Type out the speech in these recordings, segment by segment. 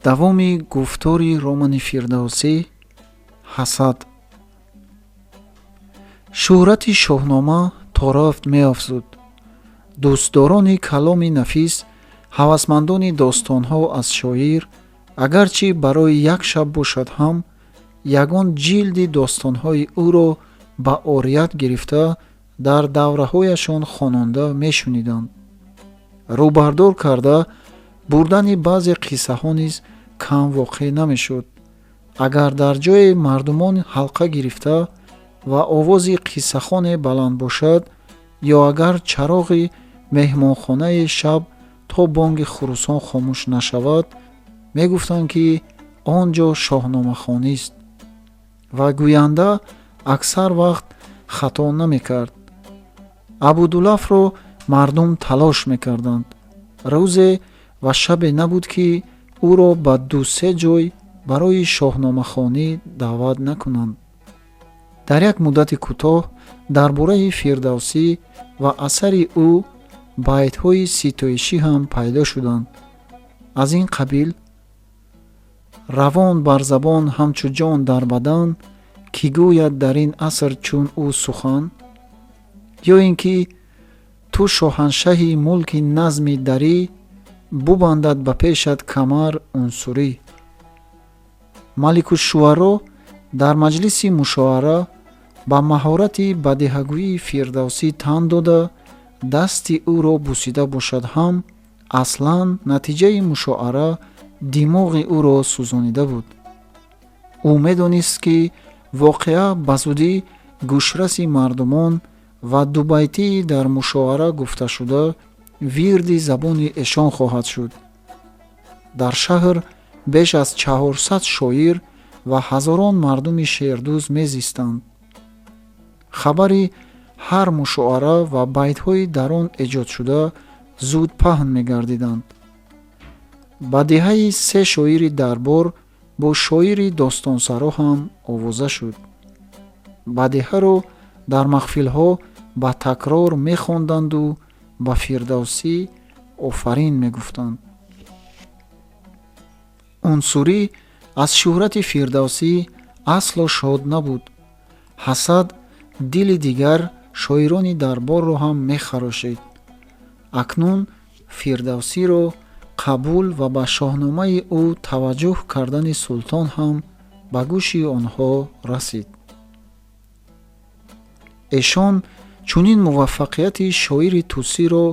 Давоми гуфтори романи Фирдавсӣ «Ҳасад». Шӯҳрати Шоҳнома то рафт меафзуд. Дӯстдорони каломи нафис, ҳавасмандони достонҳо аз шоир, агарчи барои як шаб бошад ҳам, ягон ҷилди достонҳои ӯро ба орият гирифта, дар давраҳояшон хононда мешуниданд. Рӯбардор карда бурдани баъзе қиссаҳо низ кам воқеъ намешуд. Агар дар ҷое мардумон ҳалқа гирифта ва овози қиссахоне баланд бошад ё агар чароғи меҳмонхонаи шаб то бонги хурусон хомӯш нашавад, мегуфтанд, ки он ҷо шоҳномахонист ва гӯянда аксар вақт хато намекард. Абудулафро мардум талош мекарданд. Рӯзе ва шабе набуд, ки ӯро ба ду-се ҷой барои шоҳномахонӣ даъват накунанд. Дар як муддати кӯтоҳ дар бораи Фирдавсӣ ва асари ӯ байтҳои ситоишӣ ҳам пайдо шуданд. Аз ин қабил: «Равон бар забон ҳамчу ҷон дар бадан, кӣ гӯяд дар ин аср чун ӯ сухан?» Ё ин ки: «Ту шоҳаншаҳи мулки назми дарӣ, бубандад ба пешат камар Унсурӣ». Маликушшуаро дар маҷлиси мушоара ба маҳорати бадеҳагӯии Фирдавсӣ тан дода, дасти ӯро бусида бошад ҳам, аслан натиҷаи мушоара димоғи ӯро сӯзонида буд. Ӯ медонист, ки воқеа ба зудӣ гӯшраси мардумон ва дубайтии дар мушоара гуфташуда вирди забони эшон хоҳад шуд. Дар шаҳр беш аз 400 шоир ва ҳазорон мардуми шеърдӯст мезистанд. Хабари ҳар мушоара ва байтҳои дар он эҷодшуда зуд паҳн мегардиданд. Ба деҳаи се шоири дарбор бо шоири достонсаро ҳам овоза шуд. Бадеҳаро дар маҳфилҳо ба такрор мехонданду ба Фирдавсӣ офарин мегуфтанд. Унсурӣ аз шӯҳрати Фирдавсӣ асло шод набуд. Ҳасад дили дигар шоирони дарборро ҳам мехарошид. Акнун Фирдавсиро қабул ва ба Шоҳномаи ӯ таваҷҷӯҳ кардани султон ҳам ба гӯши онҳо расид. Эшон чунин муваффақияти шоири тусиро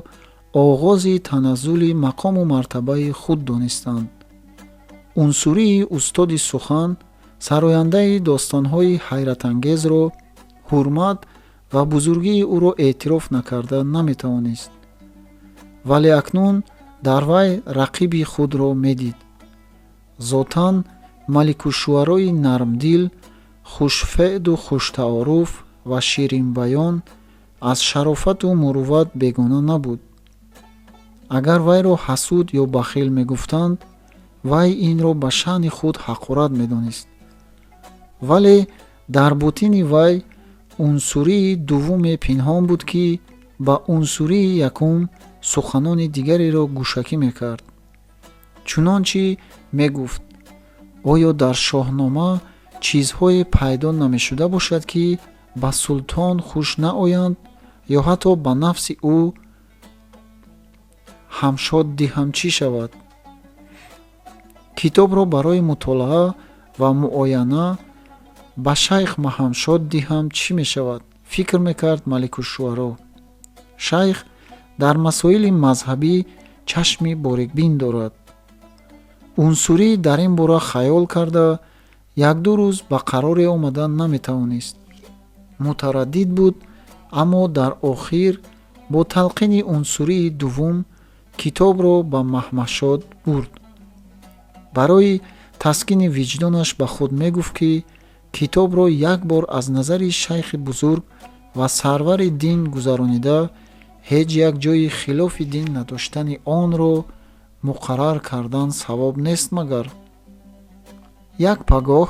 оғози таназзули мақому мартабаи худ донистанд. Унсурии устоди сухан, сарояндаи достонҳои ҳайратангезро ҳурмат ва бузургии ӯро эътироф накарда наметавонист, вале акнун дар вай рақиби худро медид. Зотан маликушшуарои нармдил, хушфеълу хуштаоруф ва ширинбаён аз шарофату мурувват бегона набуд. Агар вайро ҳасуд ё бахил мегуфтанд, вай инро ба шаъни худ ҳақорат медонист. Вале дар ботини вай унсурии дуввуме пинҳон буд, ки ба унсурии якум суханони дигареро гӯшакӣ мекард. Чунончи мегуфт: «Оё дар Шоҳнома чизҳое пайдо намешуда бошад, ки ба султон хуш наоянд ё ҳатто ба нафси ӯ ҳамшод диҳам, чӣ шавад? Китобро барои мутолаа ва муояна ба шайх Маҳамшод диҳам, чӣ мешавад?» — фикр мекард Маликушшуаро. Шайх дар масоили мазҳабӣ чашми борикбин дорад. Унсурӣ дар ин бора хаёл карда, як-ду рӯз ба қароре омада наметавонист. Мутараддид буд, аммо дар охир бо талқини унсурии дуввум китобро ба Маҳмадшод бурд. Барои таскини виҷдонаш ба худ мегуфт, ки китобро як бор аз назари шайхи бузург ва сарвари дин гузаронида, ҳеҷ як ҷойи хилофи дин надоштани онро муқаррар кардан савоб нест магар? Як пагоҳ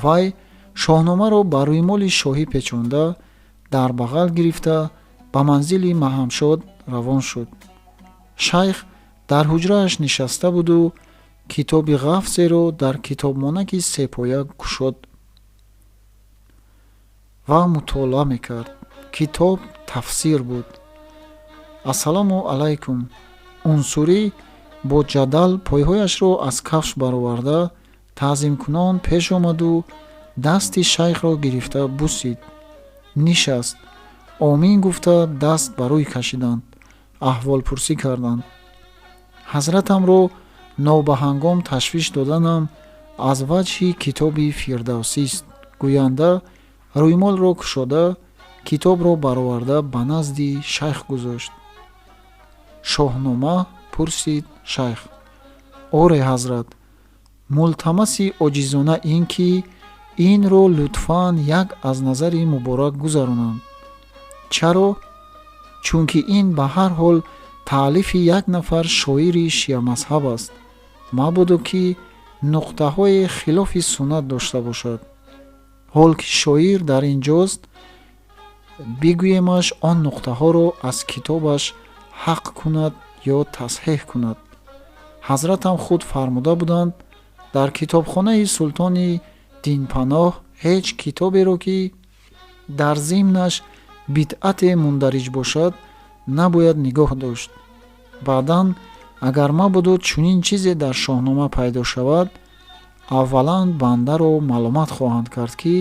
вай Шоҳномаро ба рӯймоли шоҳӣ печонда, дар бағал гирифта, ба манзили Маҳамшод равон шуд. Шайх дар ҳуҷрааш нишаста буду Китоби ғафзеро дар китобмонаки сепоя кушод ва мутолиа мекард. Китоб тафсир буд. Ассалому алайкум. Унсурӣ бо ҷадал пойҳояшро аз кафш бароварда, таъзимкунон пеш омаду дасти шайхро гирифта бусид. Нишаст. Омин гуфта, даст ба рӯй кашиданд, аҳволпурсӣ карданд. Ҳазратамро нобаҳангом ташвиш доданам аз ваҷҳи китоби Фирдавсист. Гӯянда рӯймолро кушода, китобро бароварда ба назди шайх гузошт. Шоҳнома? Пурсид шайх. Оре, ҳазрат, мултамаси оҷизона ин ки инро лутфан як аз назари муборак гузаронанд. Чаро? Чунки ин ба ҳар ҳол таълифи як нафар шоири шиамазҳаб аст, мабодо ки нуқтаҳое хилофи суннат дошта бошад. Ҳол ки шоир дар ин ҷост, бигӯемаш он нуқтаҳоро аз китобаш ҳақ кунад ё тасҳеҳ кунад. Ҳазратам худ фармуда буданд, дар китобхонаи султони динпаноҳ ҳеҷ китоберо, ки дар зимнаш бидъате мундариҷ бошад, набояд нигоҳ дошт. Баъдан агар мабодо чунин чизе дар Шоҳнома пайдо шавад, аввалан бандаро маломат хоҳанд кард, ки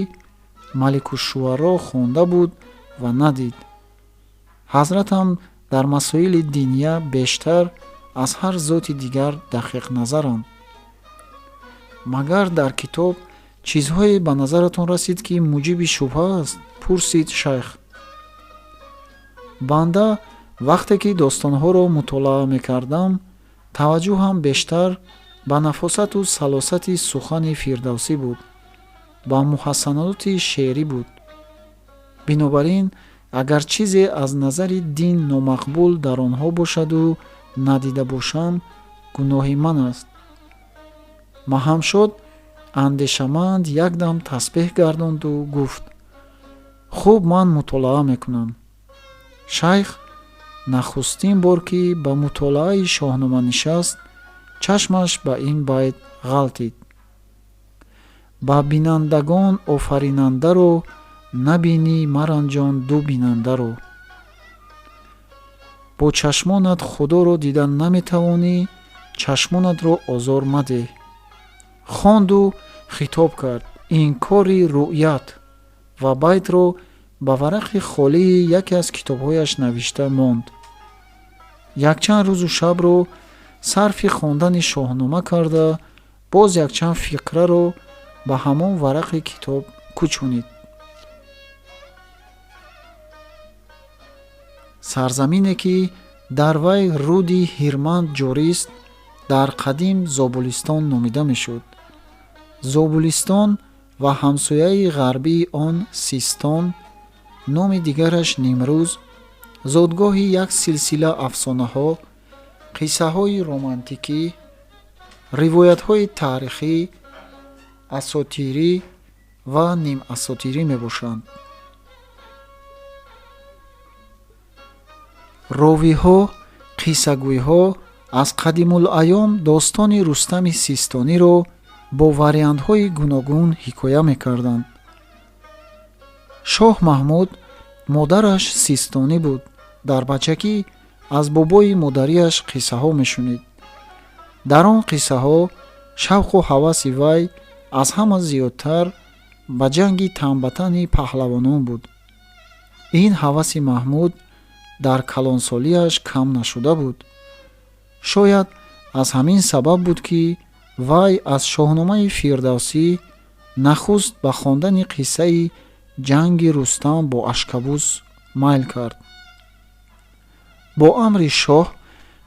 Маликушшуаро хонда буд ва надид. Ҳазратам дар масоили диния бештар аз ҳар зоти дигар дақиқназаранд. Магар дар китоб чизҳое ба назаратон расид, ки муҷиби шубҳа аст? Пурсид шайх. Банда вақте ки достонҳоро мутолиа мекардам, таваҷҷӯҳам бештар ба нафосату салосати сухани Фирдавсӣ буд, ба муҳассаноти шеърӣ буд. Бинобар ин, агар чизе аз назари дин номақбул дар онҳо бошаду надида бошам, гуноҳи ман аст. Маҳамшод андешаманд якдам тасбеҳ гардонду гуфт: хуб, ман мутолиа мекунам. Шайх нахустин бор ки ба мутолиаи Шоҳнома нишаст, чашмаш ба ин байт ғалтид: ба бинандагон офаринандаро набинӣ, маранҷон ду бинандаро. Бо чашмонат Худоро дида наметавонӣ, чашмонатро озор мадеҳ. Хонду хитоб кард: инкори рӯъят, ва байтро ба варақи холии яке аз китобҳояш навишта монд. Якчанд рӯзу шабро сарфи хондани Шоҳнома карда, боз якчанд фиқраро ба ҳамон варақи китоб кӯчонид. Сарзамине, ки дар вай руди Ҳирманд ҷорист, дар қадим Зобулистон номида мешуд. Зобулистон ва ҳамсояи ғарбии он Систон, номи дигараш Нимрӯз, зодгоҳи як силсила афсонаҳо, қиссаҳои романтикӣ, ривоятҳои таърихӣ, асотирӣ ва нимасотирӣ мебошанд. Ровиҳо, қиссагӯйҳо аз қадимулайём достони Рустами Систониро бо вариантҳои гуногун ҳикоя мекарданд. Шоҳ Маҳмуд модараш систонӣ буд. Дар бачагӣ аз бобои модариаш қиссаҳо мешунид. Дар он қиссаҳо шавқу ҳаваси вай аз ҳама зиёдтар ба ҷанги танбатани паҳлавонон буд. Ин ҳаваси Маҳмуд дар калонсолиаш кам нашуда буд. Шояд аз ҳамин сабаб буд, ки вай аз Шоҳномаи Фирдавсӣ нахуст ба хондани қиссаи ҷанги Рустам бо Ашкабус майл кард. Бо амри шоҳ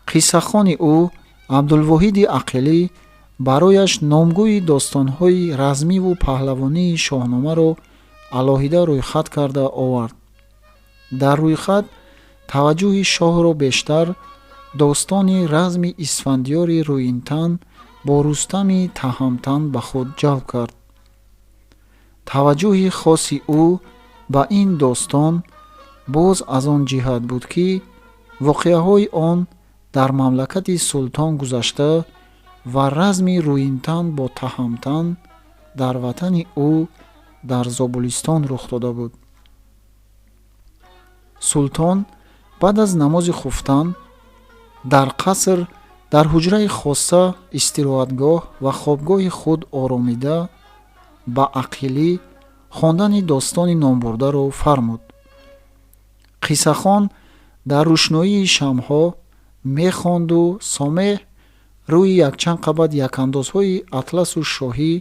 қиссахони ӯ Абдулвоҳиди Ақилӣ барояш номгӯи достонҳои размиву паҳлавонии Шоҳномаро алоҳида рӯйхат карда овард. Дар рӯйхат таваҷҷӯҳи шоҳро бештар достони разми Исфандиёри рӯинтан бо Рустами Таҳамтан ба худ ҷалб кард. Таваҷҷӯҳи хоси ӯ ба ин достон боз аз он ҷиҳат буд, ки воқеаҳои он дар мамлакати султон гузашта, ва разми рӯинтан бо Таҳамтан дар ватани ӯ дар Зобулистон рух дода буд. Султон баъд аз намози хуфтан дар қаср дар ҳуҷраи хосса, истироҳатгоҳ ва хобгоҳи худ оромида ба Ақилӣ хондани достони номбурдаро фармуд. Қиссахон дар рӯшноии шамъҳо мехонду сомеъ рӯи якчанд қабат якандозҳои атласу шоҳӣ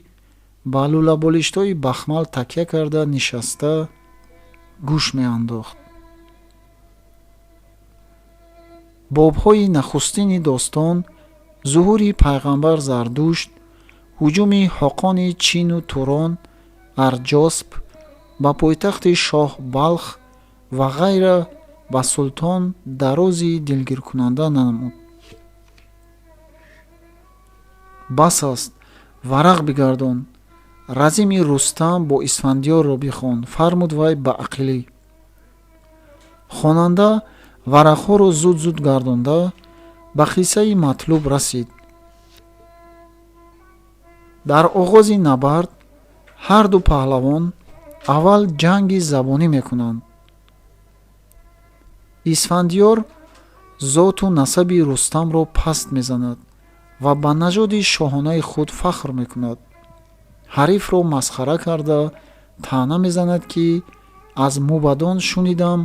ба лӯлаболиштҳои бахмал такя карда нишаста гӯш меандохт. Бобҳои нахустини достон зуҳури пайғамбар Зардушт, ҳуҷуми ҳоқони Чину Турон, Арҷосп ба пойтахти шоҳ Балх ва ғайра ба султон дарози дилгиркунанда намуд. Бас аст, варақ бигардон, разими Рустам бо Исфандиёрро бихон, фармуд вай ба Ақилӣ. Хонанда варақҳоро зуд-зуд гардонда ба қиссаи матлуб расид. Дар оғози набард ҳарду паҳлавон аввал ҷанги забонӣ мекунанд. Исфандиёр зоту насаби Рустамро паст мезанад ва ба нажоди шоҳонаи худ фахр мекунад. Ҳарифро масхара карда таъна мезанад, ки аз мӯбадон шунидам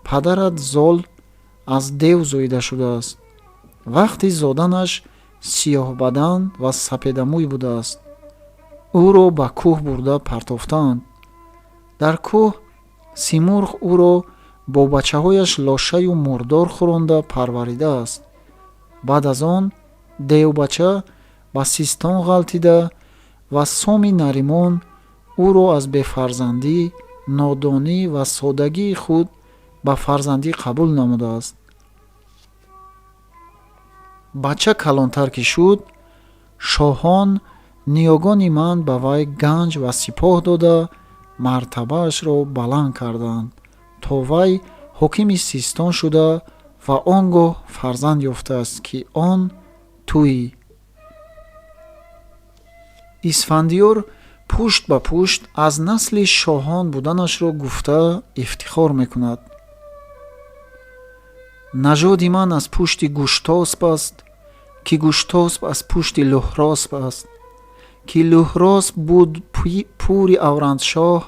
падарат Зол аз дев зоида шудааст. Вақти зоданаш сиёҳбадан ва сапедамӯй будааст. Ӯро ба кӯҳ бурда партофтаанд. Дар кӯҳ Симурғ ӯро бо бачаҳояш лошаю мурдор хӯронда парваридааст. Баъд аз он девбача ба Систон ғалтида ва Соми Наримон ӯро аз бефарзандӣ, нодонӣ ва содагии худ ба фарзандӣ қабул намудааст. Бача калонтар ки шуд, шоҳон ниёгони ман ба вай ганҷ ва сипоҳ дода мартабаашро баланд карданд, то вай ҳокими Систон шуда ва он гоҳ фарзанд ёфтааст, ки он туӣ. Исфандиёр пушт ба пушт аз насли шоҳон буданашро гуфта ифтихор мекунад. Нажоди ман аз пушти Гуштосп аст, ки Гуштосп аз пушти Лӯҳросп аст, ки Лӯҳросп буд пури Аврандшоҳ,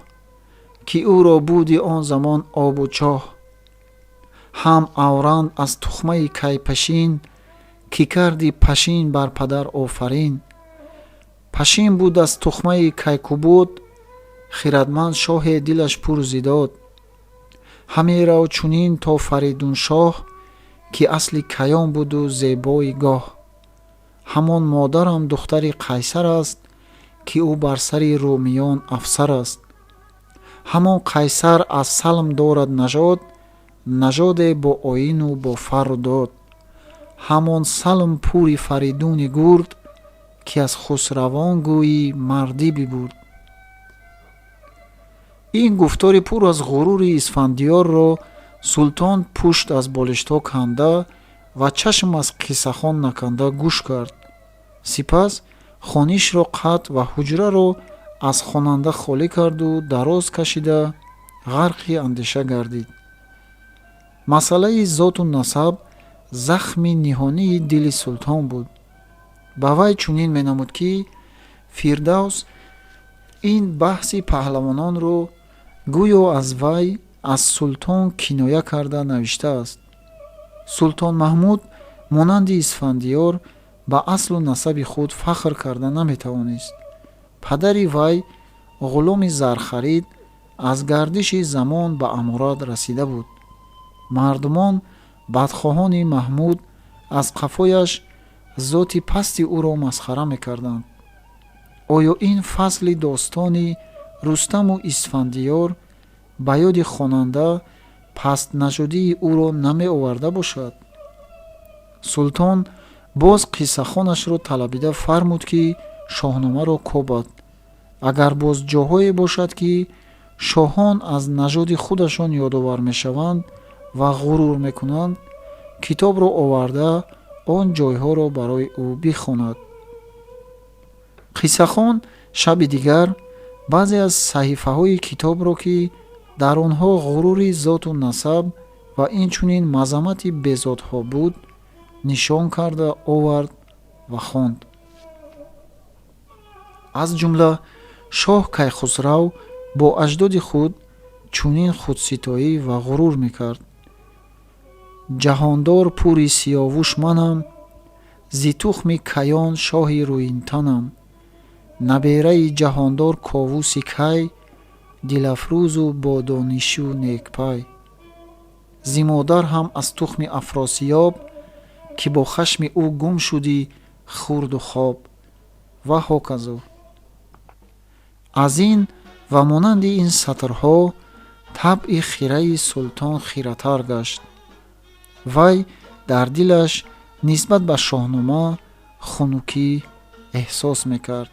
ки ӯро буди он замон обу чоҳ. Ҳам Авранд аз тухмаи Кайпашин, ки карди Пашин бар падар офарин. Пашин буд аз тухмаи Кайкубуд, хирадманд шоҳе дилаш пур зидод. Ҳамерав чунин то Фаридуншоҳ, ки асли каён буду зебои гоҳ. Ҳамон модарам духтари Қайсар аст, ки ӯ бар сари румиён афсар аст. Ҳамон Қайсар аз Салм дорад нажод, нажоде бо оину бо фарру дод. Ҳамон Салм пури Фаридуни гурд, ки аз хусравон гӯйӣ мардӣ бибурд. Ин гуфтори пур аз ғурури Исфандиёрро султон пушт аз болиштҳо канда ва чашм аз қиссахон наканда гӯш кард. Сипас хонишро қатъ ва ҳуҷраро аз хонанда холӣ карду дароз кашида ғарқи андеша гардид. Масъалаи зоту насаб захми ниҳонии дили султон буд. Ба вай чунин менамуд, ки Фирдавс ин баҳси паҳлавононро гӯё аз вай, аз султон киноя карда навиштааст. Султон Маҳмуд монанди Исфандиёр ба аслу насаби худ фахр карда наметавонист. Падари вай ғуломи зархарид аз гардиши замон ба аморат расида буд. Мардумон бадхоҳони Маҳмуд аз қафояш зоти пасти ӯро масхара мекарданд. Оё ин фасли достони Рустаму Исфандиёр ба ёди хонанда пастнажодии ӯро намеоварда бошад? Султон боз қиссахонашро талабида фармуд, ки шоҳномаро кобад. Агар боз ҷоҳое бошад, ки шоҳон аз нажоди худашон ёдовар мешаванд ва ғурур мекунанд, китобро оварда он ҷойҳоро барои ӯ бихонад. Қиссахон шаби дигар баъзе аз саҳифаҳои китобро, ки дар онҳо ғурури зоту насаб ва инчунин мазаммати безодҳо буд, нишон карда овард ва хонд. Аз ҷумла шоҳ Кайхусрав бо аҷдоди худ чунин худситоӣ ва ғурур мекард: Ҷаҳондор пури Сиёвуш манам, зи тухми Каён шоҳи рӯинтанам, набераи ҷаҳондор Ковуси Кай, дилафрӯзу бодонишу некпай. Зи модар ҳам аз тухми Афросиёб, ки бо хашми ӯ гум шудӣ хӯрду хоб, ва ҳоказо. Аз ин ва монанди ин сатрҳо табъи хираи султон хиратар гашт. Вай дар дилаш нисбат ба Шоҳнома хунукӣ эҳсос мекард.